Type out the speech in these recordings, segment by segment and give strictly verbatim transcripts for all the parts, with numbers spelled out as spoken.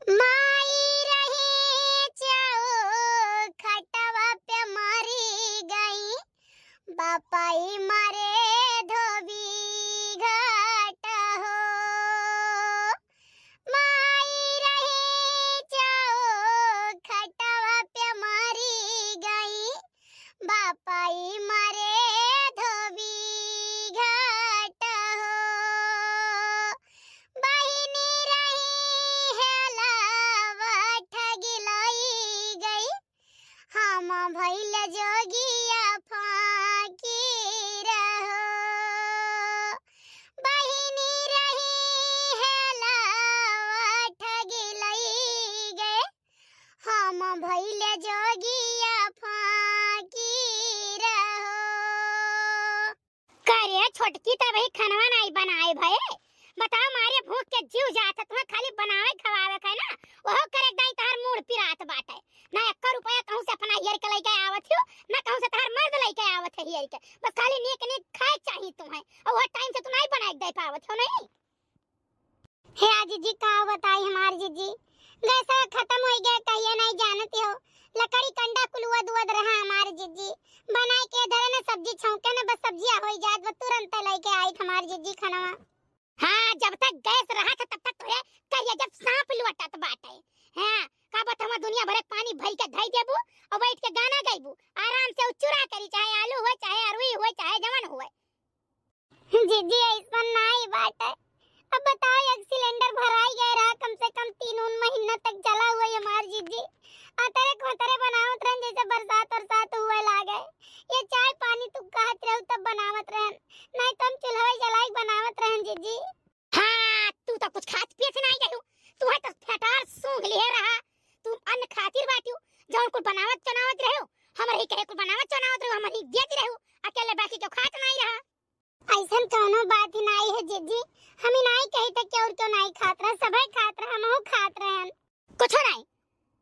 माई रही चौखटवा पे मरी गई, बापई मरे धोबी घाट हो। माई रही चौखटवा पे मरी गई, बापई मरे धोबी घाट हो। बहिनी रही हेलावा ठगिलाई गई, हम भइल जोगिया फकीर हो। बहिनी रही हेलावा ठगिलाई गई, हम भइल जोगिया फकीर हो। करे छोटकी, त वही खनवा नाई बनाए भए। बताओ, मारे भूख के जीव जात है, तुम्हें खाली बनावे खवावे का है ना, ओहो करे दाई तहार मूड़ पिरात बाटे। ना एक्को रुपया कहूँ से अपना हियर के लइके आवत हो, ना कहूँ से तहार मर्द लइके आवत है हियर के। बस खाली नीक नीक खाए चाही तुम्हें, और वह टाइम से तुम नाई बनाए के दे पावत हो नहीं। हे आ जिज्जी, का बताई हमार जिज्जी, गैस खत्म होइ गए, कहिए नाई जानत हो, लकड़ी कंडा कुल उवद उवद रहा हमार जिज्जी, बनाए के धरे न सब्जी छौंके न, बस सब्जिया होइ जात, बस तुरंत लइके आइत हमार जिज्जी खनवा। हाँ, जब तक गैस रहत है, तब तक तोरे करिया जब सांप लुअटत बाटे। हाँ, का बत हम दुनिया भरे पानी भर के धई देबू और बैठ के गाना गइबू। आराम से उ चूरा करी, चाहे आलू हुए, चाहे अरुई हुए, चाहे जवन हुए। जिज्जी, ऐसन नाई बाटे। अब बताओ, एक सिलेंडर भराई गए रहा, कम से कम तीन उन महीना तक चला हुआ ये हमार जिज्जी। अतरे कोतरे बनावत रहन, जैसे बरसात वरसात हुए लागे। ये चाय पानी तू कहत रहू तब बनावत रहन, नाई तो हम चूल्हा जलाई बनावत रहन जिज्जी। हाँ, तू तो कुछ खात पियत नाई रहू, तू है तो फटार सूंघ लिहे रहा। तू अन्न खातिर बाटियो, जौन कुल बनावत चनावत रहू, हमर ही कहे कुल बनावत चनावत रहू, हमर ही देत रहू, अकेले बाकी क्यों खात नाई रहा। ऐसन कौनो बात ही नाई है जिज्जी, हम ही नाई कही त क्यों क्यों नाई खात रहे, सभे खात रहे, हमहू खात रहन। कुछ नाई,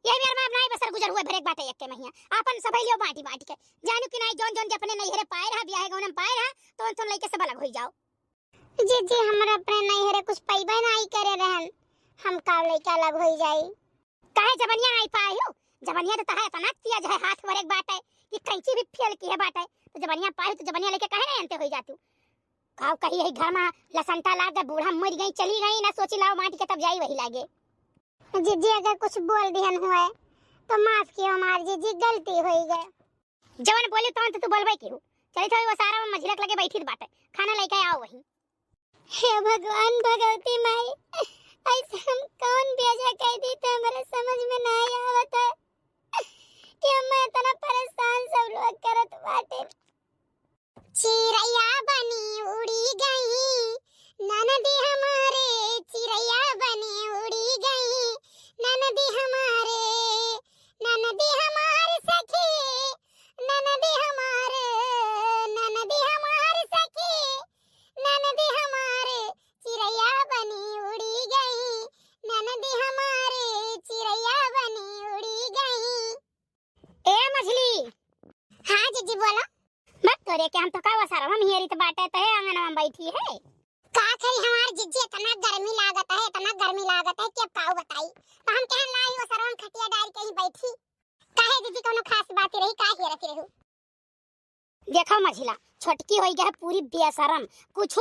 ये बेर में अब नाई बसर गुजर हुए, भरेक बाटे एक के महीना, आपन सभे लियो बांटी बांटी के, जानू कि नाई जौन जौन के अपने नैहरे पाए रहा, बियाहे गौने में पाए रहा, तो उन लइके सब अलग होई जाओ। जिज्जी, हमरा अपने नैहरे कुछ पइबे नाई करे रहन, हम का लइके अलग होई जाई। काहे जबनिया नाई पाए हो? जबनिया तो तहार इतना तेज है, हाथ भरेक बाटे कि कैंची भी फेल की है बाटे, तो जबनिया पाए हो तो जबनिया लेके काहे नाई अंते होई जातू? काव कही यही घर में लसंता लाग गए, बूढ़ा मर गई, चली गई, ना सोची लाओ माटी के तब जाई वही लागे। जिज्जी, अगर कुछ बोल दिहन हुए तो माफ कियो हमार जिज्जी, गलती होई गए। जवन बोली तवन तो तू बोलबे की हो। चली तो वो सारा में मझिलक लगे बैठी बाटे, खाना लेके आओ वही। हे भगवान भगवती माई, ऐसे हम कौन बेजा कह दी तो हमारे समझ में नहीं आवत है कि हम इतना परेशान सब लोग करत बाटे। चिरैया बनी उड़ी गई ननदी हमारे, चिरैया बनी उड़ी गई ननदी हमारे, ननदी हमार सखी, ननदी हमार, ननदी हमार सखी, ननदी हमार चिरैया बनी उड़ी गई, ननदी हमार चिरैया बनी उड़ी गई। ए मझली। हाँ जिज्जी बोलो। मत तोरे के हम तो का वसारवा में हियरी त बाटे तहे आंगनवा में बैठी है। का करी हमार जिज्जी, इतना गर्मी लागत है, इतना गर्मी लागत है कि अब काऊ बताई। तो हम कहन लाई वसारवा में खटिया डाल के ही बैठी। काहे जिज्जी, कौनो खास बात रही, का हियरत रहू? देखो मझिला, छोटकी होई गए पूरी बेशरम, कुछ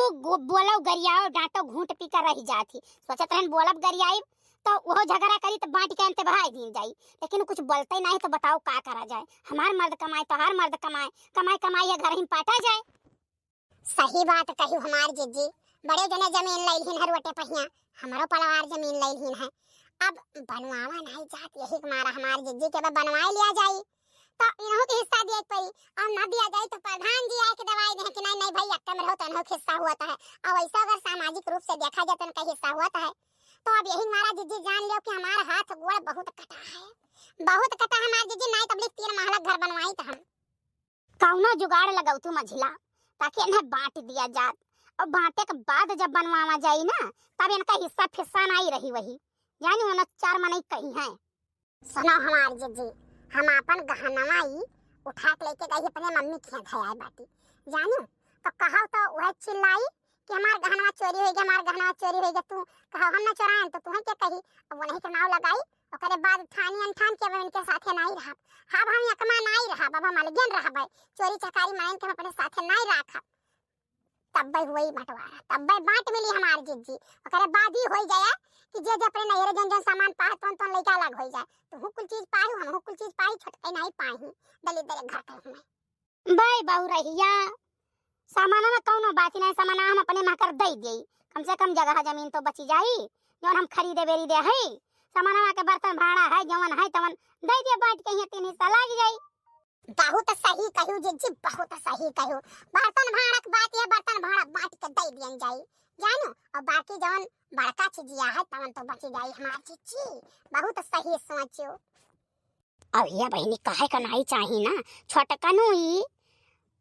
बोलो गरियाओ डांटो घूंट पी कर रह जात ही। सोचत रहन बोलब गरियाई तो वो झगड़ा करी तो बांट के अंते बहाई दिन जाई, लेकिन कुछ बोलते नहीं तो बताओ का करा जाए। हमार मर्द कमाए, तोहार मर्द कमाए, कमाए कमाई है घर ही पाटा जाए। सही बात कही हमार जिज्जी, बड़े जने जमीन लैलहिन है रोटे पहिया, हमारो परिवार जमीन लैलहिन है। अब बनवावा नहीं जात, यही के मारा हमार जिज्जी के अब बनवाए लिया जाई, तो इनहू के हिस्सा दिए के पड़ी, और ना दिया जाई तो प्रधान जी आए के दवाई दे कि नहीं, नहीं भाई, अक्का में रहो तो इनहू के हिस्सा हुआ है। और वैसे अगर सामाजिक रूप से देखा जाए तो इनका हिस्सा हुआ है। तो अब यही मारा जिज्जी जान लियो कि हमारा हाथ गोड़ बहुत कटा है, बहुत कटा है हमार जिज्जी, नहीं तबली तीन महला घर बनवाई तो हम। कौनो जुगाड़ लगाऊ तू मझिला, ताकि इन्हें बांट दिया जात। और बांटे के बाद जब बनवावा जाई ना, तब इनका हिस्सा फिस्सा नाई रही वही। जानी उन्हें चार मनई कही हैं। सुनो हमार जिज्जी, हम आपन गहनवा ई उठा के लेके गई अपने मम्मी के यहाँ धयाए बाटी। जानू, तो कहो तो वह चिल्लाई कि हमार गहनवा चोरी होइ गया, हमार गहनवा चोरी होइ गया, तू कहा हम ना चोराएन तो तुहैं के कही। अब वनही के नाव लगाई, ओकरे बाद ठानी अनठान के अब इनके साथे नाहीं रहब। अब हम एकमा नाहीं रहब, अब हम अलगेन रहबै। चोरी चकारी मनइन के हम अपने साथे नाहीं राखब। तब्बै हुई बंटवारा, तब्बै बाँट मिली हमार जिज्जी। ओकरे बाद ही होइ जाए कि जे जे अपने नैहरे जौन जौन सामान पाए तौन तौन लइका अलग होइ जाए। तुहू कुल चीज पाहू, हमहू कुल चीज पाई, छोटकै नाहीं पाई। दलिद्दर घर के हमें। बे बहुरहिया, सामानवा कौनो बात नाहीं, सामानवा हम अपने महकर दइ देई। कम से कम जगह जमीन तो बची जाई, जौन हम खरीदे बेरीदे हई। सामानवा के बर्तन भाड़ा है, जौन है तवन दइ दे, बाँट के हियाँ तीन हिस्सा लाग जाई। बहुत सही कह्यू जिज्जी, बहुत सही कह्यू। बर्तन भाड़ा के बात है, बर्तन भाड़ा बाँट के दइ दियन जाई, जानू। अउर बाकी जौन बड़का चीजिया है तवन तो बची जाई हमार जिज्जी। बहुत सही सोच्यो। अब ये बहिनी, कहे का नाई चाही ना, छोटकनू ई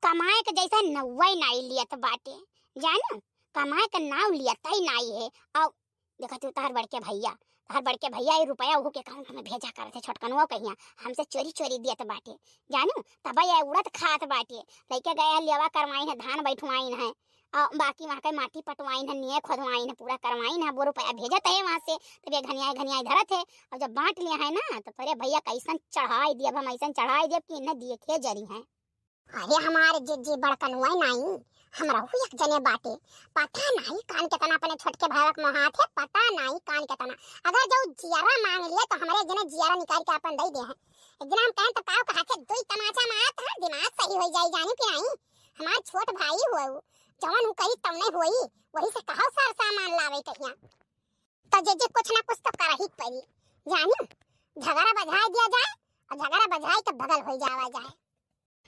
कमाए के जैसे नौवे नाई लियत बाटे, जानू, कमाए के नाव लियत ही नाई है। अब देखा तू, तहर बड़के भैया, तहर बड़के भैया ई रुपया ओहू के account में भेजा करत है, छोटकनुआ कहिया हमसे चोरी चोरी दियत बाटे, जानू, तब ये उड़त खात बाटे। लइके गए हैं, लेवा करवाइन है, धान बैठवाइन है, और बाकी वहाँ के माटी पटवाइन है, निये खोदवाइन है, पूरा करवाइन है, वो रुपया भेजत है वहाँ से, तब ये घनियाई घनियाई धरत है। और जब बाँट लिया है ना, तो तोरे भैया कैसन चढ़ाई दियब हम, ऐसन चढ़ाई दियब कि इन्हें देखे जरी हैं। अरे हमार जिज्जी बड़कनुआ नाई, हमरहू एक जने बाटे, पता नाई कान केतना अपने छोटके भाई के मोहात है, पता नाई कान केतना। अगर जो जियरा माँग लिया तो हमरे एक जने जियरा निकाल के अपन दइ दे हैं। एक दिन हम कहेन तो काव कहा के दुई तमाचा मारत है, दिमाग सही होइ जाई, जानू कि नाई। हमार छोट भाई हुए उ, जवन उ कही तवने होई, वही से कहो सर सामान लावे कहिया। तो जे जे कुछ ना कुछ तो करही पड़ी, जानी, झगड़ा बझाए दिया जाए और झगड़ा बझाए के बगल होइ जावा जाए।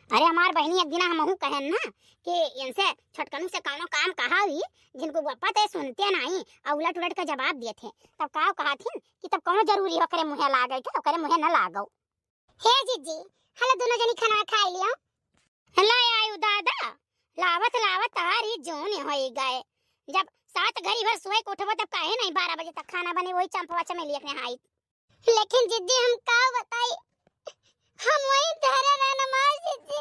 अरे हमार बहिनी, एक दिना हमहू कहेन ना कि इनसे छोटकनू से कौनो काम कहा हुई, जिनको वो पता है सुनते नाई और उलट उलट के जवाब दिए थे, तब का कहा थी कि तब कौनो जरूरी ओकरे मुँहे लागे के, ओकरे मुँहे न लागो। हे जिज्जी, हलो दोनों जनी खाना खाइ लियो। ला आयु दादा, लावत लावत तारी जोन होई गए। जब सात घड़ी भर सोए के उठबो तब काहे नहीं बारह बजे तक खाना बने, वही चंपवा चमेलिया के हाई। लेकिन जिज्जी हम का बताई, हम वही धरे रहन हमार जिज्जी,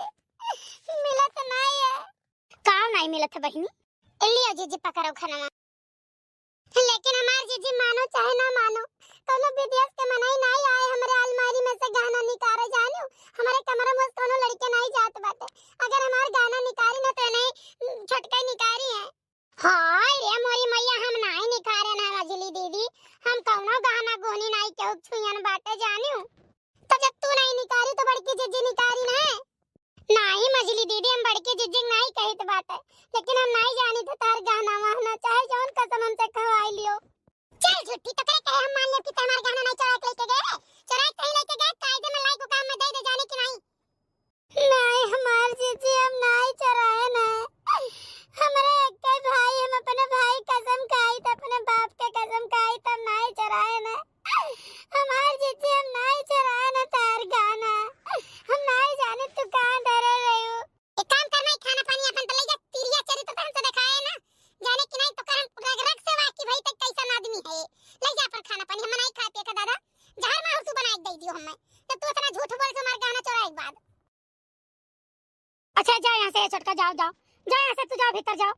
मिलत नहीं है। का नहीं मिलत है बहिनी? लियो जिज्जी पकड़ो खाना। लेकिन हमार जिज्जी मानो चाहे ना मानो, कौनो विदेश के मनई नाई आए हमरे अलमारी में से गहना निकारे, जानू। हमरे कमरा में से कौनो लड़के नाई जात बाटे। अगर हमार गहना निकारी ना तो नहीं छोटका निकारी है। हाय रे मोरी मैया, हम नाई निकारे ना मझली दीदी, हम कौनो गहना गोहनी नाई केहू छुयन बाटे, जानू। तो जब तू नाई निकारी तो बड़की जिज्जी निकारी ना। नाई मझली दीदी, हम बड़की जिज्जी नाई कहित बाटे, लेकिन हम नाई जानी तो तार गहना वहना चाहे जौन कसम हमसे खवाई लियो। चल झूठी, तो करे कहे हम मान लेब कि ते हमार गहना नाई चोरा के लेके गए, चोरा के कहीं लेके गए, कायदे में लाई को काम में दे दे, जाने कि नाई। नाई हमार जिज्जी, हम नाई चोराए ना, हमरे एक भाई, हम अपने भाई कसम खाई त, अपने बाप के कसम खाई त, हम नाई चोराए ना। हमार जिज्जी, हम नाई चोराए ना तार गहना। हम नाई जाने तू कहाँ धरे रहे हो। एक काम करना, ये खाना पानी अपन तो ले जा, तिरिया चरित्र तो हमसे दिखाए ना। जाने कि नाई तो करम रग रग से वाकिफ है कि कैसन आदमी है। ले जा अपन खाना पानी, हम नाई खाए पिए का दादा। जहर माहुर तू बनाए के दे दियो हमें। जब तू इतना झूठ बोले तो हमार गहना चोराए के बाद। अच्छा, जा यहाँ से, छोटका, जाओ, जाओ, जा यहाँ से, तू जाओ, भीतर जाओ।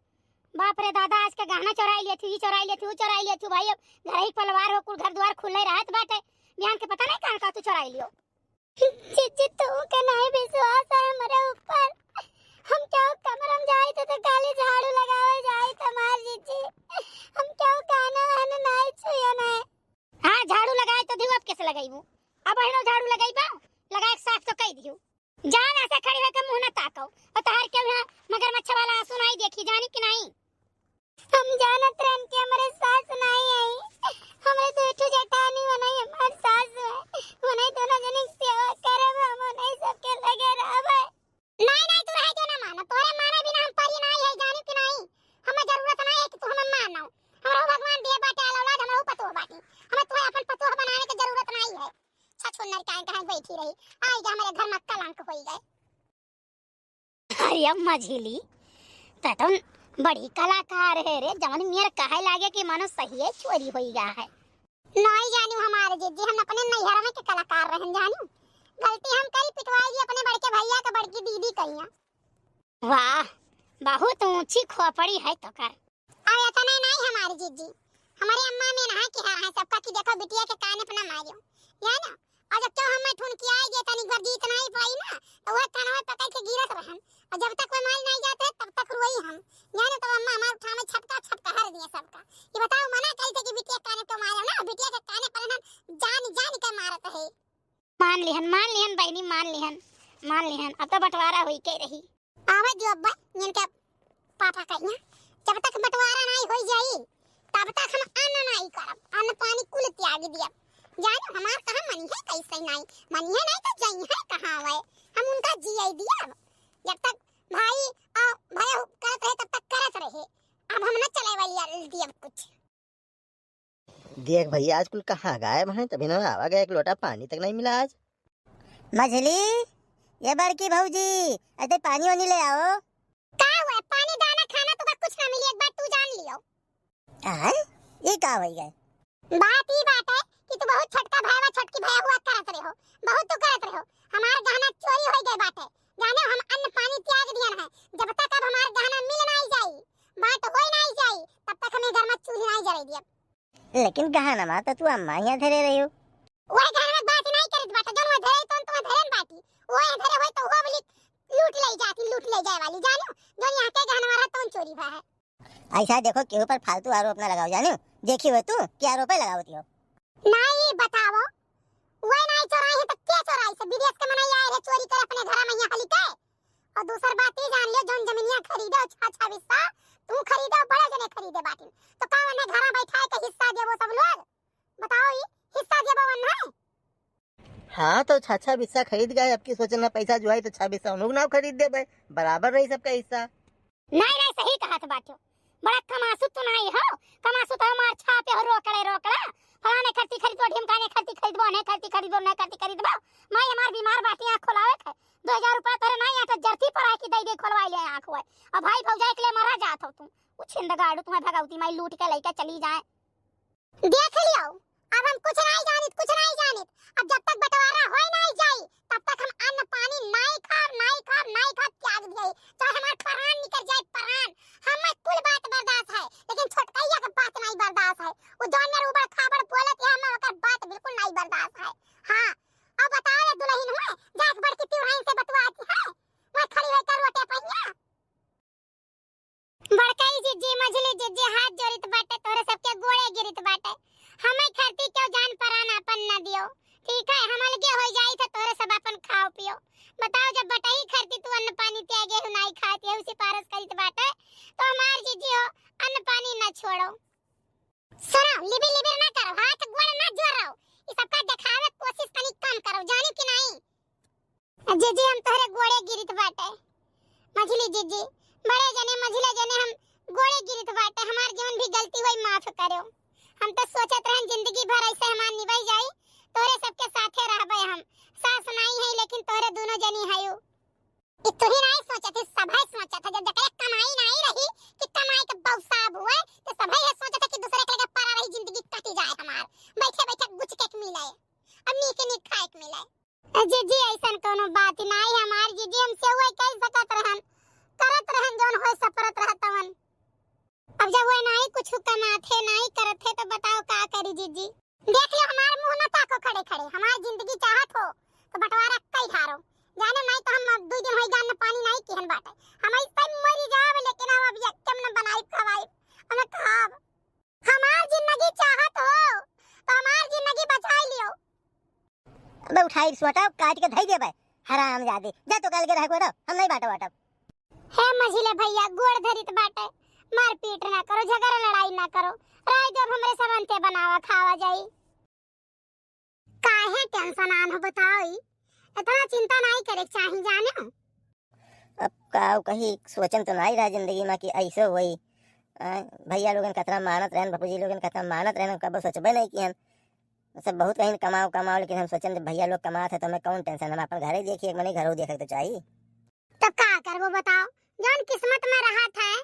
बाप रे दादा, आज के गहना चोराई लिया थी, ई चोराई लिया थी, ऊ चोराई लिया थी। भाई, अब घर ही पलवार हो, कुल घर द्वार खुले रहत बाटे, बिहान के पता नहीं कहाँ का तू चोराई लियो। जिज्जी, तू के नहीं विश्वास है हमरे ऊपर। हम क्यों कमरम जाई तो, तो खाली झाड़ू लगावे जाई तो हमार जिज्जी, हम क्यों खाना वाना नहीं छुए नहीं। हाँ, झाड़ू लगाए तो दियो, अब कैसे लगाईबू? अब अहिनो झाड़ू लगाईबा, लगाए के साफ तो कई दियो। जान ऐसे खड़ी होके मुँह न ताको, और तहार के यहाँ मगरमच्छ वाला आंसू नहीं देखी, जानी कि नहीं? हम जानत रहन कि हमरे सास नहीं आई, हमरे दो ठो जेठानी बनाई हमार सास है, उन्हें दोनों जने की सेवा करब हम, उन्हें सबके लगे रहब। नहीं, नहीं, तू रहे जो ना मानो, तोरे माने बिना हम परी नहीं है, जानी कि नहीं? हमें जरूरत नहीं है कि तू हमें मानो। हमरो भगवान दिए बाटे आल औलाद, हमरो पतोह बाटी, हमें तुम्हें अपन पतोह बनाने की जरूरत नहीं है। छछुन्नर काहे काहे बैठी रही, आई जा हमरे घर में कलंक होई गए। अरे अम्मा झिली, तै तो बड़ी कलाकार है रे, जवन मेर कहे लागे कि मानो सही है चोरी होई गया है। नहीं जानू हमारे जिज्जी, हम अपने नैहर में के कलाकार रहन जानू। गलती हम करी, पिटवाई अपने बड़के भैया के बड़की दीदी कहिया। वाह, बहुत ऊंची खोपड़ी है तो कर। अब इतना नहीं हमारी जीजी, हमारे अम्मा में नहा के हार है सबका कि देखो बिटिया के काने पे ना मारियो, जानो। और जब तो हम ठुनकियाए जे तनी बार जीत नहीं पाई ना, तो वह कानवा पकड़ के गिरत रहन। और जब तक वो मारी नहीं जाते, तब तक रोई हम, जानो। तो अम्मा हमारे उठा में छटका छटका हर दिए सबका। ये बताओ, मना करी थे कि बिटिया काने पे मारो ना, बिटिया के काने पर हम जान जान के मारत है। मान लिहन, मान लिहन बहिनी, मान लिहन, मान लिहन। अब तो बंटवारा होई के रही। आवे दियो अब्बा, इनके पापा कहिया, जब तक बंटवारा नहीं होई जाई, तब तक हम अन्न नहीं करब, अन्न पानी कुल त्याग दियब। जानो हमार कहाँ मनी है, कैसे नहीं मनी है, नहीं तो जाई है कहाँ वे, हम उनका जिए दियब। जब तक भाई आ भैया करत रहे, तब तक करत रहे, अब हम न चले वाली दियब कुछ। देख भैया, आज कुल कहाँ गायब हैं, तभी ना आवा गया, एक लोटा पानी तक नहीं मिला आज। मझली, ये बड़की भौजी, अरे पानी वानी ले आओ। का हुआ? पानी दाना खाना तो का कुछ ना मिली, एक बात तू जान लियो। आय, ये का होई गए? बात ई बात है कि तू बहुत छोटका भाई वा, छोटकी भैया हुआ करत रहे हो, बहुत तू करत रहे हो। हमार गहना चोरी होई गए बाटे, जाने हम अन्न पानी त्याग दियन है। जब तक अब हमार गहना मिल नहीं जाई, बांट होई नहीं जाई, तब तक हमें घर में चूल्ही नहीं जराई दियब। लेकिन गहना मा तो तू अम्मा यहाँ धरे रही हो। वह गहना बात नहीं करत बाटे, जौन वह धरे तौन तो वह धरे न बाटी, वो यहाँ धरे होई तो वो बोली लूट ले जाती, लूट ले जाए वाली, जानो, जौन यहाँ के गहना रहा तौन चोरी हुआ है। ऐसा देखो, केहू पर फालतू आरोप ना लगाओ, जानो, देखी हो तू, क्या आरोप लगावती हो? नहीं बताओ, वही नहीं चोराई है तो क्या चोराई से? विदेश के मनई आए रहे चोरी करे अपने घर में यहाँ हली के। और दूसर बात ये जान लियो, जौन जमीनिया खरीदे हो छा छा बिस्सा, तू खरीदे हो, बड़े जने खरीदे बाटिन, तो का उन्हें घर बैठाए के हिस्सा देबो सब लोग? बताओ, ये हिस्सा देबो उन्हें? हाँ, तो छा छा बिस्सा खरीद गए, अब की सोचना पैसा जो आई तो छा बिस्सा उन लोग ना खरीद देबे, बराबर रही सबका हिस्सा। नहीं, नहीं, सही कहत बाट्यो। बड़ा कमासुत तो नहीं हो, कमासुत हो मार छापे हो रोकड़े रोकड़ा। फलाने खर्ची खरीदबो, ढिमकाने खर्ची खरीदबो, ने खर्ची खरीदबो, ने खर्ची खरीदबो। माई हमार बीमार बाटी, आँख खोलावे के। दो हजार रुपया तोरे नहीं आटा जरती पर आके दे दे खोलवाई ले आँख हुए। और भाई भौजाई के लिए मरा जात हो तू। उछिंद गाड़ू तुम्हें भगवती माई लूट के लेके चली जाए। देख लियो, अब हम कुछ नहीं जानित, कुछ नहीं जानित। अब जब तक बंटवारा होई नहीं जाई, तब तक हम अन्न पानी नहीं खाब, नहीं खाब, नहीं खाब, त्याग दिए। चाहे हमार प्राण निकल जाए, प्राण। हमें कुल बात बर्दाश्त है, लेकिन छोटकैया के बात नहीं बर्दाश्त है। वो जौन मेरे उबड़ खाबड़ बोलत है, हमें ओकर बात बिल्कुल नहीं बर्दाश्त है। हाँ, अब बताओ ये दुल्हन हुए, जाके बड़की तिवराइन से बतुआती है, वह खड़ी होकर रोटे पहिया। बड़कई जिज्जी, मझली जिज्जी, हाथ जोड़ित बाटे, तोहरे सबके गोड़े गिरित बाटे। हमई खातिर केहू जान परान आपन न दियो, ठीक है? हम अलगे हो जाई त तोहरे सब आपन खाओ पियो। बताओ, जब बटही खातिर तू अन्न पानी त्यागे हो, नाई खात, यहू सिफारिश करित बाटे, तो हमार जिज्जी हो, अन्न पानी न छोड़ो। सुनो, लिबिर लिबिर ना करो, हाथ गोड़ ना जोड़ो, ई सबका देखावे के कोशिश तनी कम करो, जानी कि नहीं? जिज्जी, हम तोहरे गोड़े गिरित बाटे। मझली जिज्जी, बड़े जने, मझले जने हम गोड़े गिरित बाटे। हमार जौन भी गलती होई, माफ करो। हम तो सोचत रहन जिंदगी भर ऐसे हमार निभाई जाई, तोहरे सबके साथे रहबे हम। सास नाई है, लेकिन तोहरे दोनों जनी हयू। ई तू ही नाई सोचत है, सभे सोचत है। जब जकरे कमाई नाई रही कि कमाई के बौसाब हुए, तो सभे ये सोचत है कि दूसरे के लगे परा रही, जिंदगी कटी जाए हमार, बैठे बैठे गुचके के मिले, अब नीक नीक खाए के मिले। ए जिज्जी, ऐसन कोनो बात नाई हमार जिज्जी, हम सेवई कई सकत रहन, करत रहन, जौन होए सपरत रहत तवन। अब जब वो नाई कुछ कमात है, नाई करत है, तो बताओ का करी जिज्जी? देख लियो, हमार मुंह न ताको खड़े खड़े, हमार जिंदगी चाहत हो तो बंटवारा कई ढारो, जाने नाई तो हम अब दुई दिन होई गए अन्न पानी नाई किहन बाटे, हम ऐसे मरी जाब, लेकिन हम अब यक्कम न बनाई खवाई, हम खाब। हमार जिंदगी चाहत हो तो हमार जिंदगी बचाई लियो। अबे उठाई सोटा काट के धई देबे, हरामजादे। जा तो अलगे रह को रहो, हम नहीं बाटा बाटब। हे मझिले भैया, गोड़ धरित बाटे, मारपीट ना करो, झगड़ा लड़ाई ना करो, राय जब हमरे सब अंते बनावा खावा जाई। काहे टेंशन आन हो बताओ ई? इतना चिंता नहीं करे के चाही जाने हो। अब का कही, सोचन तो नहीं रहा जिंदगी में कि ऐसे होई। आ, भैया लोगन कतना मानत रहन, बाबूजी लोगन कतना मानत रहन, कबो सोचबे नहीं किहन। सब बहुत कहीं कमाओ कमाओ, लेकिन हम सोचन जब भैया लोग कमात है तो हमें कौन टेंशन, हम अपन घरे देखी, एक मने घरों देखे तो चाहिए। तो का करबो बताओ, जौन किस्मत में रहत है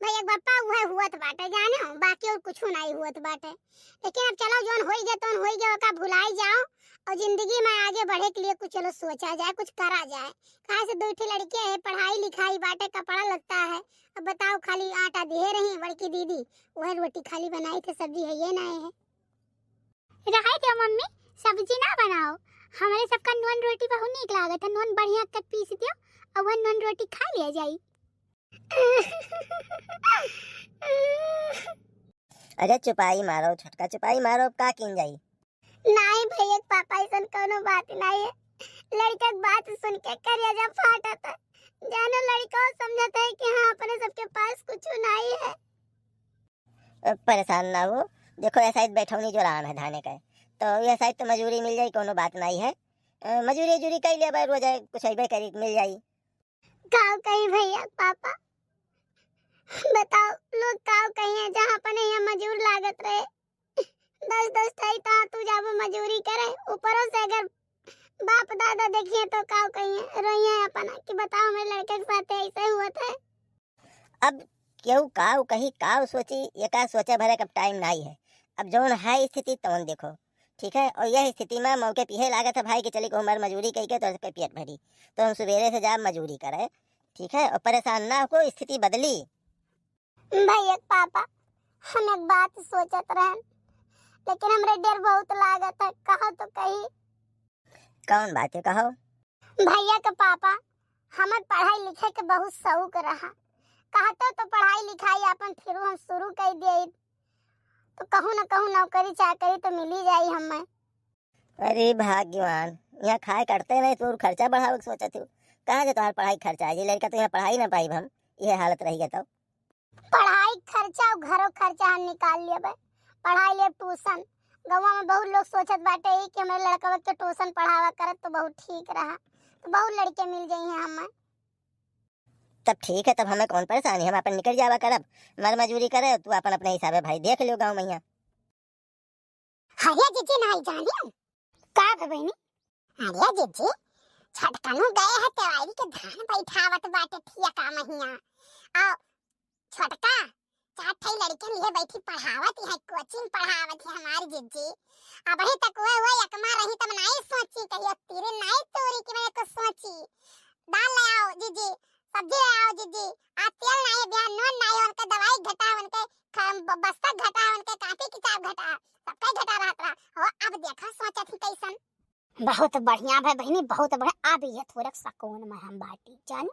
भैया बप्पा, उहे हुअत बाटे जाने हो, बाकी और कुछ नहीं हुअत बाटे। लेकिन अब चलो, जौन होई गए तौन होई गए, ओका भुलाई जाओ। और जिंदगी में आगे बढ़े के लिए कुछ चलो सोचा जाए, कुछ करा जाए। काहे से दो ठे लड़के हैं, पढ़ाई लिखाई बाटे, कपड़ा लत्ता है। अब बताओ, खाली आटा दिहे रही बड़की दीदी, वह रोटी खाली बनाई थे, सब्जी है ये ना है। रहे दो मम्मी, सब्जी ना बनाओ, हमरे सबका नून रोटी बहुत नीक लागत है, नून बढ़िया के पीस दियो और वह नून रोटी खा लिया जाई। अरे चुपाई मारो छोटका, चुपाई मारो, अब का कीन जाई? नाहीं भैया के पापा, ऐसन कौनो बात नाहीं है। लड़का के बात सुन के करेजा फाटत है। जानो लड़का समझत है कि हाँ, अपने सबके पास कुछ नाहीं है। अ, परेशान ना हो, देखो यह साइड बैठौनी जो राम है धाने का, तो यह साइड तो मजूरी मिल जाई, कौनो बात नाहीं है। अ, मजूरी उजूरी कई लेबे, रोज है, कुछ अइबे करी, मिल जाई। काव कही भैया, पापा, बताओ, लोग काव कही है, जहाँ अपने यहाँ मजूर लागत रहे, दस दस ठाई ता तू जाबो मजूरी करे, ऊपरों से अगर बाप दादा देखिए तो काव कही है, रोइए अपना कि बताओ, मेरे लड़के के साथ ऐसे हुआ था। अब केहू काव कही, काव सोची, एका सोचे भरे का टाइम नाहीं है। अब जौन है स्थिति तौन देखो, ठीक है। और यह स्थिति में मौके पिहे लागत है भाई कि चली को हमार मजूरी कई के तो सबके पेट भरी, तो हम सुबेरे से जाब मजूरी करे, ठीक है। और परेशान ना हो, स्थिति बदली। भैया के पापा, हम एक बात सोचत रहन, लेकिन हमरे डर बहुत लागत है, कहो तो कही। कौन बात है, कहो। भैया के पापा, हमर पढ़ाई लिखे के बहुत शौक रहा, कहते तो पढ़ाई लिखाई अपन फिर हम शुरू कर दिए, तो कहूँ न कहूँ नौकरी चाकरी तो मिली जाई हमें। अरे भाग्यवान, यहाँ खाए कटते नहीं, तू खर्चा बढ़ावे के सोचत हो। कहाँ से तुम्हार पढ़ाई खर्चा है? ये लड़का तो यहाँ पढ़ाई ना पाइब हम, ये हालत रही है तो। पढ़ाई खर्चा और घरो खर्चा हम निकाल लेबे, पढ़ाई लेब ट्यूशन। गौवा में बहुत लोग सोचत बाटे ई कि हमरे लड़कवा के ट्यूशन पढ़ावा करत तो बहुत ठीक रहा, तो बहुत लड़के मिल जाई हैं हमें। तब ठीक है, तब हमें कौन परेशानी, हम अपन निकल जावा करब, मर मजूरी करे, तू अपन अपने हिसाबे भाई देख लियो गाँव में यहाँ। अरे जीजी नाहीं जानी। का भे बहिनी? अरे जीजी, छोटकनू गए है तेवारी के धान बैठावत बाटे ठिया का महिया। आ छोटका चार ठे लड़कन लिए बैठी पढ़ावत है, कोचिंग पढ़ावत है हमारी जीजी। अबही तक वे, वे एकमा रही तब नाहीं सोची, कहियो तीरे नाहीं तोरी कि मैं कुछ सोची। दाल ले आओ जीजी, सब्जी ले आओ जीजी, आज तेल नाहीं, बिहान नून नाहीं, उनके दवाई घटा, उनके ख-, ब-, बस्ता घटा, उनके कापी किताब घटा, सबका घटा रहत रहा। हो, अब देखा सोचत ही कैसन। बहुत बढ़िया भे बहिनी, बहुत बढ़िया। अब ये थोड़ा सुकून में हम बाटी, जानू।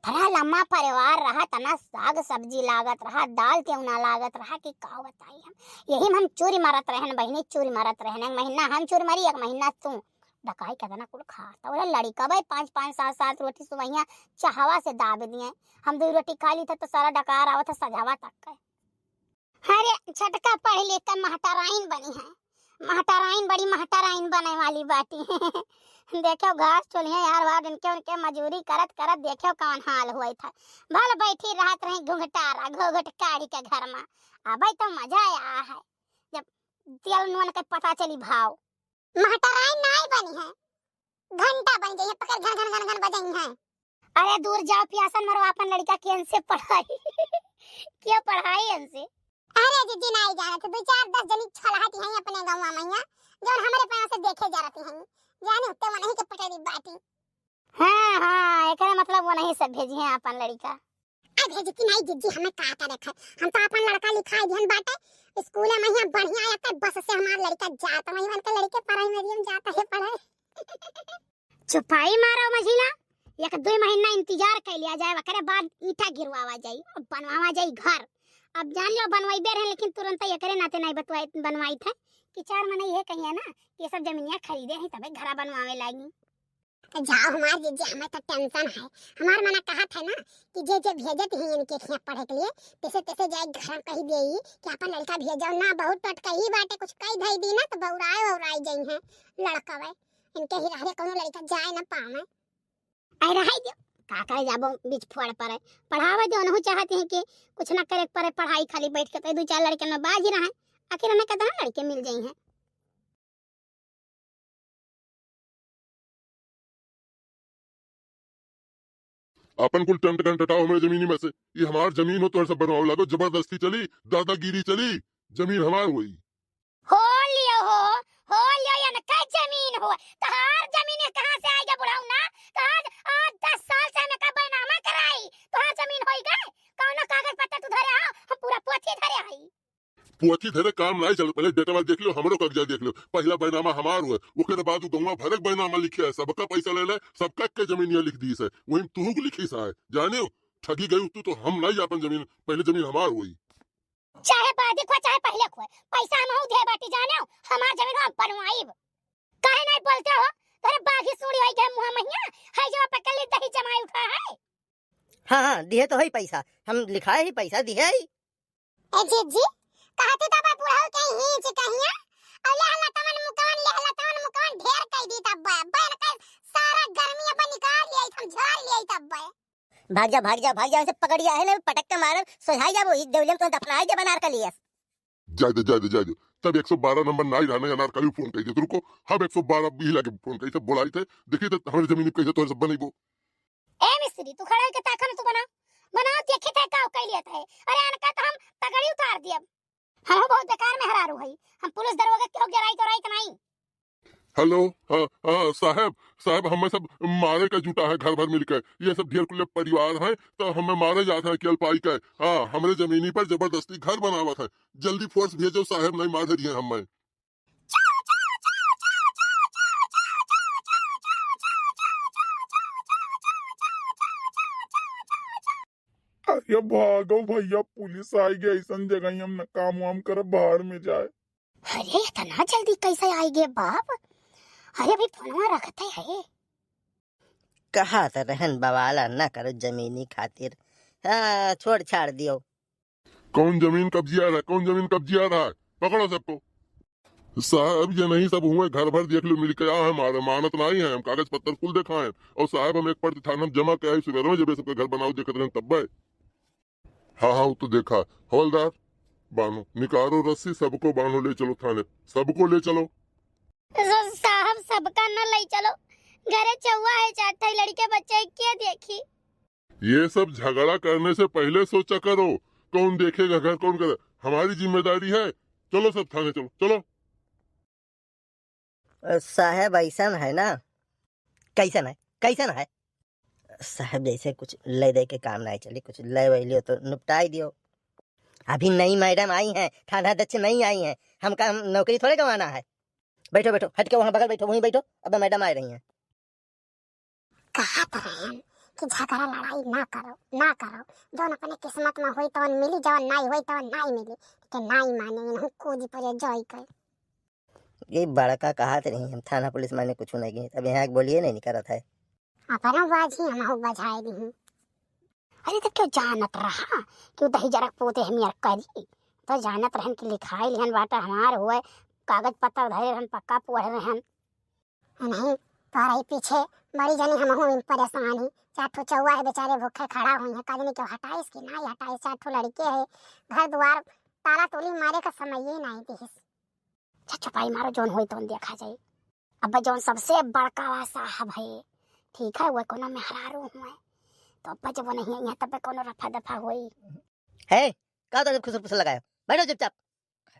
भला लम्मा परिवार रहा, तना साग सब्जी लागत रहा, दाल तेउना लागत रहा कि का बताई हम। यही में हम चूरी मारत रहन बहिनी, चूरी मारत रहन। एक महीना हम चूरी मारी, एक महीना तू। डकाई केतना कुल खात। अरे लड़िका भाई पाँच पाँच सात सात रोटी सुबहिया चहवा से दाब दिए। हम दो रोटी खा ली थे तो सारा डकार आवत है सजावा तक के। अरे छोटका पढ़ लिख के महटराइन बनी है, महटराइन, बड़ी महटराइन बने वाली बाटी। देखो घास चोलिया यार बार इनके उनके मजूरी करत करत देखो कौन हाल हुआ था। भल बैठी रहत रही घुघटारा घुघट काढ़ी के घर में। अबे तो मजा आया है जब तेल नून के पता चली भाव। महटराइन नाई बनी है, घंटा बन जाई है, पकड़ घन घन घन घन बजाई है। अरे दूर जाओ, पियासन मरो, अपन लड़िका के इनसे पढ़ाई। क्या पढ़ाई इनसे? अरे जीजी नाई जानत, दो चार दस जनी छलहटी हैं अपने गाँव में यहाँ, जौन हमरे पास से देखे जा रहती हैं, जानी उत्ते वो नहीं के पटेरी बाटी। हाँ, हाँ, एकरे मतलब वो नहीं सब भेजी हैं अपन लड़िका। अरे जीजी नाई जीजी, हमें का का रखा, हम तो अपन लड़का लिखाई दिहन बाटे स्कूल में, यहाँ बढ़िया आते बस से हमार लड़का जाता, वहीं उनके लड़के पढ़ाई में दिहन जाता है पढ़ाई। चुपाई मारो मझिला, एक दो महीना इंतजार कर लिया जाए, ओकरे बाद ईंटा गिरवावा जाई, बनवावा जाई घर। अब जान लो बनवाइबे रहे, लेकिन तुरंत एकरे नाते नहीं बतवाई, बनवाई थे कि चार महीने ये कहिए ना कि ये सब जमीनिया खरीदे हैं तबे घरा बनवावे लागी। तो जाओ हमार जीजी, हमें तो टेंशन है। हमार मना कहत है ना कि जे जे भेजत ही इनके खिया पढ़े के लिए, तैसे तैसे जाए घर में कही देई कि अपन लड़का भेजो ना, बहुत टटकही बाटे, कुछ कही धई दी ना तो बौराए वौराए जाई हैं लड़कवे। इनके ही रहरे कौनो लड़का जाए ना पावे। आई रहाई दियो, का करे जाबो बीच फोड़ पड़े। पढ़ावे दो, उनहु चाहते हैं कि कुछ ना करे पड़े पढ़ाई, खाली बैठ के तो दो चार लड़के में बाज ही रहे, आखिर हमें कितना लड़के मिल जाई हैं। अपन कुल टंट टंट हटाओ हमरे जमीनी में से। ये हमार जमीन हो, तोहर सब बनवावे लागो, जबरदस्ती चली, दादागिरी चली, जमीन हमार होई। हो लियो हो, हो लियो, इनका जमीन हो। तोहार जमीन कहाँ से आइगे बुढ़ऊ ना? तोहार आज दस साल से हमें का बैनामा कराई, तोहार जमीन होइगे? कौनो कागज पत्तर तू धरे आओ, हम पूरा पोथी धरे आई। पोथी धरे काम नाई चल, पहले डेटवा देख लियो, हमरो कागजा देख लियो। पहला बैनामा हमार हुए, ओकरे बाद उ गौवा भरे के बैनामा लिखे है, सबका पैसा ले ले, सबका के जमीनिया लिख दीस है, वही तुहू को लिखीस है, जाने हो? ठगी गई तू तो, हम नाई अपन जमीन, पहले जमीन हमार हुई। चाहे बादी को, चाहे पहले को, पैसा हम हूँ दे बाटी, जाने हो? हमार जमीन हम बनवाइब। काहे नाई बोलते हो? तोरे बागी सूड़ी होई गए मुँह महिया, है जो पकड़ ली दही जमाई उठा है। हाँ, हाँ, दिहे तो है पैसा, हम लिखाए ही पैसा दिहे ही। ए जीजी, कहते तब बुढ़ऊ के ही जी कहिया, और ले हला तवन मुकवन, ले हला तवन मुकवन ढेर कह दी तब बे, बहन का सारा गर्मी अपन निकाल लिया, हम झाड़ लिया तब बे। भाग जा, भाग जा, भाग जा, ऐसे पकड़िया है ना, पटक के मारब, सोझाई जाबो, ई देवलियम तो दफनाई दे बनार का लिए। जाए दे, जाए दे, जाए दे। तब एक सौ बारह नंबर नाई रहने अनारकली फोन कही देत, रुको, हम एक सौ बारह भी लगे फोन कही थे, बोलाई थे, देखी थे हमारे जमीन कैसे तोहरे सब बनइबो। ए मिस्त्री, तू खड़ा होके ताका न तू बना, बनाओ, देखी थे का कह लिया था। अरे अनका तो हम तगड़ी उतार दियब। हम बहुत बेकार मेहरारू हई, हम पुलिस दरोगा के हो गिराई तो राई तो नहीं। हेलो, हाँ, हाँ, साहब, साहब, हमें सब मारे का जुटा है घर भर मिलकर। ये सब ढेर कुल परिवार हैं, तो हमें मारे जात है अकेल पाई के। हाँ, हमरे जमीनी पर जबरदस्ती घर बनावत है। जल्दी फोर्स भेजो साहब, नहीं मार धरी है हमें। अरे भागो भैया, पुलिस आइगे, ऐसन जगह हम न काम वाम करब, भाड़ में जाए। अरे, इतना जल्दी कैसे आइगे बाप? अरे, अभी फोनवा रखते हैं। कहा त रहन बवाला न करो जमीनी खातिर। हाँ, छोड़ छाड़ दियो। कौन जमीन कब्जिया रहा है? कौन जमीन कब्जिया रहा है? पकड़ो सबको। साहब, ये नहीं सब हुए, घर भर देख लो मिल के, आ हमारे मानत नहीं है, हम कागज पत्तर कुल दिखाएं। और साहब, हम एक पर्ची थाना में जमा के आए, सुबह में जब ये सबके घर बनाओ देखत रहें तब बे। हाँ, हाँ, वो तो देखा। हवलदार, बान्हो, निकालो रस्सी, सबको बान्हो, ले चलो थाने, सबको ले चलो। स-, साहब, सबका न ले चलो, घरे चौवा है, चार ठे लड़के बच्चे के देखी। ये सब झगड़ा करने से पहले सोचा करो, कौन देखेगा घर, कौन करे। हमारी जिम्मेदारी है, चलो सब थाने चलो, चलो। अ, साहब, ऐसन है ना। कैसन है? कैसन है? साहब, जैसे कुछ ले दे के काम नहीं चली, कुछ ले वै लियो तो निपटाई दियो। अभी नई मैडम आई हैं, थाना अध्यक्ष नई आई हैं, हमका हम नौकरी थोड़े गंवाना है। बैठो, बैठो, हट के वहाँ बगल बैठो, वहीं बैठो, अब मैडम आ रही हैं। कहा तो रहन कि झगड़ा लड़ाई ना करो, ना करो, जौन अपने किस्मत में होई तवन मिली, जवन नाई होई तवन नाई मिली, लेकिन नाई माने, इनहू कूदी पड़े जोई के। ये बड़का कहत रही, हम थाना पुलिस माने कुछ नहीं गए, अब यहाँ के बोलिए नहीं निकलत है। अपना बाजी हमहू बजाए दीही। अरे, तो क्यों जानत रहा कि दही जरक पोते हम यार करी? तो जानत रहन कि लिखाई लिहन बाटा हमार हुए, कागज पत्तर धरे रहन, पक्का पढ़े रहन। नहीं, तोहरा ही पीछे बड़ी जनी हमहू इन परेशान ही। चार ठो चौवा है बेचारे भूखे खड़ा हुई हैं, का जनी क्यों हटाइस कि नहीं हटाइस, चार ठो लड़के है, घर दुआर ताला तोली मारे का समय ही नहीं दिहिस। अच्छा, चुपाई मारो, जौन होई तौन देखा जाई। अब जौन सबसे बड़का वा साहब है, ठीक है, वो कोनो मेहरारू हुए, तो अब जब वो नहीं है यहाँ, तब कोनो रफा दफा होई। है, का तो खुसर फुसर लगाए? बैठो चुपचाप।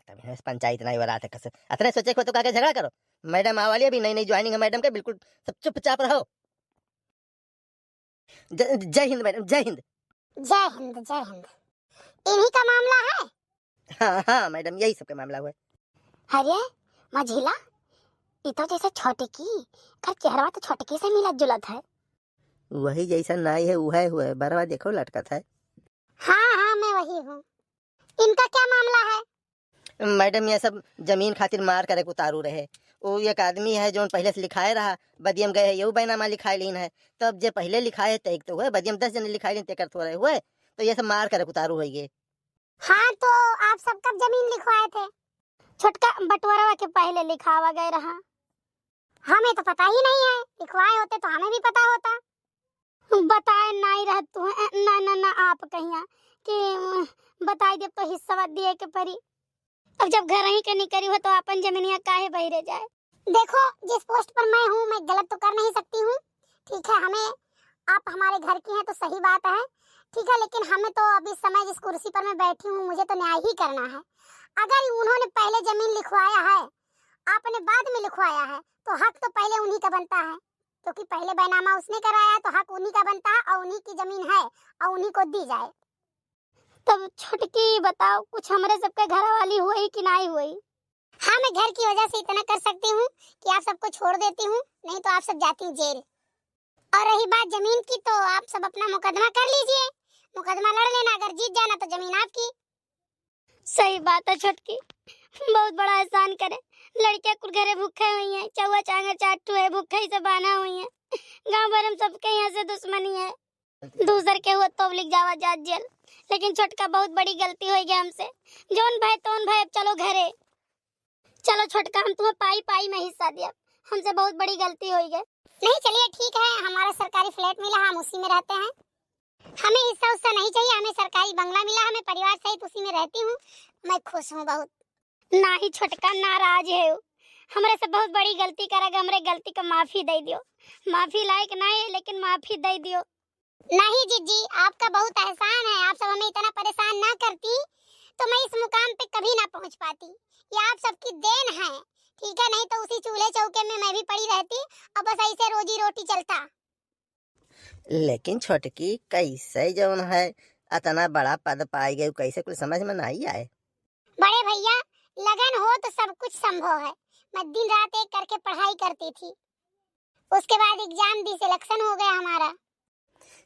तब यहाँ पंचायत नहीं हो रहा था, कसर। अतने सोचे को तो का के झगड़ा करो। मैडम आवाली अभी नई नई ज्वाइनिंग है मैडम के, बिल्कुल सब चुपचाप रहो। ज-, जय हिंद मैडम, जय हिंद। जय हिंद, जय हिंद। इन्हीं का मामला है? हाँ, हाँ मैडम, यही सबके मामला हुआ है। अरे मझिला, ई तो जैसे छोटकी, कर चेहरवा तो छोटकी से मिलत जुलत है। वही जैसा नाई है, वह हुआ है, बरवा देखो लटकत है। हाँ, हाँ, मैं वही हूँ। इनका क्या मामला है? मैडम, ये सब जमीन खातिर मार करे के उतारू रहे। वो एक आदमी है, जौन पहले से लिखाए रहा, बदियम गए है, यहू बैनामा लिखाए लीन है। तब जे पहले लिखाए है, तैक तो हुए, बदियम दस जने लिखाए लीन, तेकर थोड़े हुए, तो ये सब मार करे के उतारू होई गए। हाँ, तो आप सब कब जमीन लिखवाए थे? छोटका बंटवारा के पहले लिखावा गए रहा। हमें तो पता ही नहीं है, लिखवाए होते तो हमें भी पता होता। बताए नाई रहत तू है, ना, ना, ना, आप कहिया कि, उम, बताई देब तो हिस्सा दिए के परी। अब जब घर ही के नहीं करी हो तो अपन जमीनिया काहे बहिरे जाए? देखो, जिस पोस्ट पर मैं हूँ, मैं गलत तो कर नहीं सकती हूँ, ठीक है, हमें, आप हमारे घर की हैं तो सही बात है, ठीक है, लेकिन हमें तो अभी समय जिस कुर्सी पर मैं बैठी हूँ, मुझे तो न्याय ही करना है। अगर उन्होंने पहले जमीन लिखवाया है आपने बाद में लिखवाया है, तो हक तो पहले उन्हीं का बनता है, क्योंकि पहले बैनामा उसने कराया है, तो हक उन्हीं का बनता है और उन्हीं की जमीन है और उन्हीं को दी जाए। तब छोटकी बताओ, कुछ हमरे सबके घर वाली हुई कि नाहीं हुई? हाँ, मैं घर की वजह से इतना कर सकती हूँ कि आप सबको छोड़ देती हूँ, नहीं तो आप सब जाती जेल। और रही बात जमीन की, तो आप सब अपना मुकदमा कर लीजिए, मुकदमा लड़ लेना, अगर जीत जाना तो जमीन आपकी। सही बात है छोटकी, बहुत बड़ा एहसान करे। लड़के कुल घरे भूखे हुई हैं, चौवा चांगर चार ठो है, भूखे ही से बान्हा हुई हैं। गांव भर में सबके यहाँ से दुश्मनी है। दूसर के हुआ तो लिख जावा जात जेल, लेकिन छोटका बहुत बड़ी गलती होइ गई हमसे। जौन भय तौन भय, अब चलो घरे। चलो छोटका, हम तुम्हें पाई पाई में हिस्सा दिया, हमसे बहुत बड़ी गलती होइ गई। नहीं, चलिए ठीक है, हमारा सरकारी फ्लैट मिला, हम उसी में रहते हैं। हमें हिस्सा उस्सा नहीं चाहिए, हमें सरकारी बंगला मिला, हमें परिवार सहित उसी में रहती हूँ, मैं खुश हूँ बहुत। नाहीं छोटका, नाराज है उ। हमरे से बहुत बड़ी गलती करा गए, हमरे गलती का माफी दे दियो। माफी लायक नाहीं है, लेकिन माफी दे दियो। नहीं जीजी, आपका बहुत एहसान है, आप सब हमें इतना परेशान ना करती तो मैं इस मुकाम पे कभी ना पहुंच पाती। ये आप सबकी देन है, ठीक है, नहीं तो उसी चूल्हे चौके में मैं भी पड़ी रहती और बस ऐसे रोजी रोटी चलता। लेकिन छोटकी, कैसे जौन है अतना बड़ा पद पाई गई, कैसे कुछ समझ में नाहीं आए। बड़े भैया, लगन हो तो सब कुछ संभव है। मैं दिन रात एक करके पढ़ाई करती थी, उसके बाद एग्जाम दी, सिलेक्शन हो गया हमारा।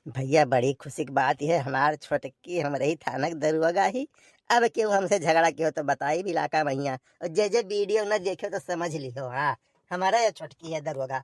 भैया, बड़ी खुशी की बात है, हमार छोटकी हमरे ही थाना के दरोगा ही। अब केहू हमसे झगड़ा किहो तो बताई भी इलाका में हियाँ, और जे जे वीडियो न देखियो तो समझ लिहो। हाँ, हमारा ये छोटकी है दरोगा।